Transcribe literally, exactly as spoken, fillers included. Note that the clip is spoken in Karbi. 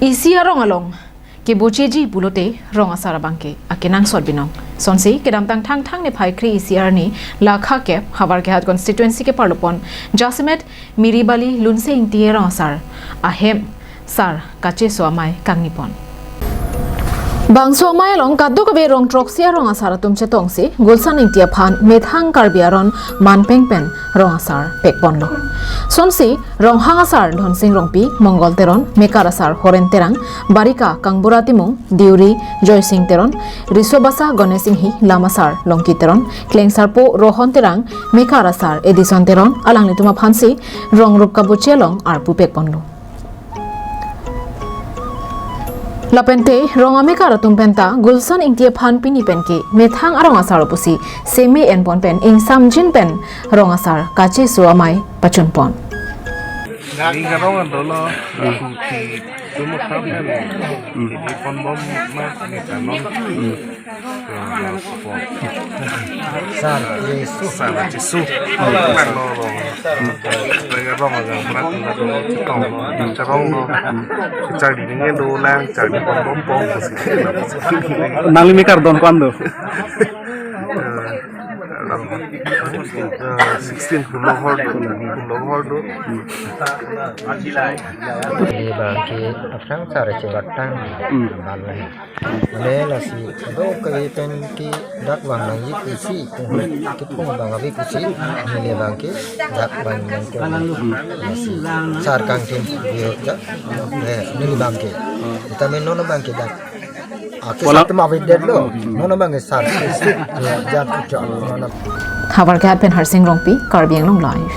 Isi arong along kebocheji pulote rong asar abangke akenangsot binong. Sonsi kedamtang Thangthang niphai kre-isi arni lakha kep Howraghat constituency keparlopon jasemet Miribali Lunse Ingti rong asar ahem sar kacheso amei kangnipon. Bangso amei along kadokave rong throksi arong asar atum chetongsi Gulsan Ingti aphan methang Karbi aron manpeng pen rong asar pekponlo. Sonsi Ronghang asar Dhonsing Rongpi, Mongol Teron, Mekar asar Horen Terang, Barika Kangbura Timung, Deuri Joysing Teron, Riso Basa Ganesh Inghi, Lam asar Longki Teron, Klengsarpo Rohon Terang, Mekar asar Edison Teron, alanglitum aphansi rong rup kaboche along arpu pekponlo. Lapente rong amekar atum penta Gulsan Ingti aphan pini penke methang arong asar pusi seme enpon pen ingsamjin pen rong asar kacheso amei pachunpon. Ning karong an dolo, kuti tumu kham kan, ini pon bom mas ni kanon. Sar Jisu. Sar Jisu. Lang lo rong. Lang rong aja, prat na do, chetong lo, charong lo. Charli ning do lang, charli pon bom pon. Nangli mekar don ko-an do? Eh, sixteen, Hulonghor do, Hulonghor do. Neli abangke aphrang sar chebatang Hmm. Bal lahi. Mane lasi, ado kave pen ke dak vang nangji pusi, kepung abang ave pusi, neli abangke dak vang nangko. Lasi, sar kangtin, yo, ja, eh, neli abangke. Vitamin non abangke dak. Ake Wala- sat ma ave det lo, non abangke sar, sisi, ya, ja, ja, non ab- Howraghat pen Harsing Rongpi, Karbi Anglong Live.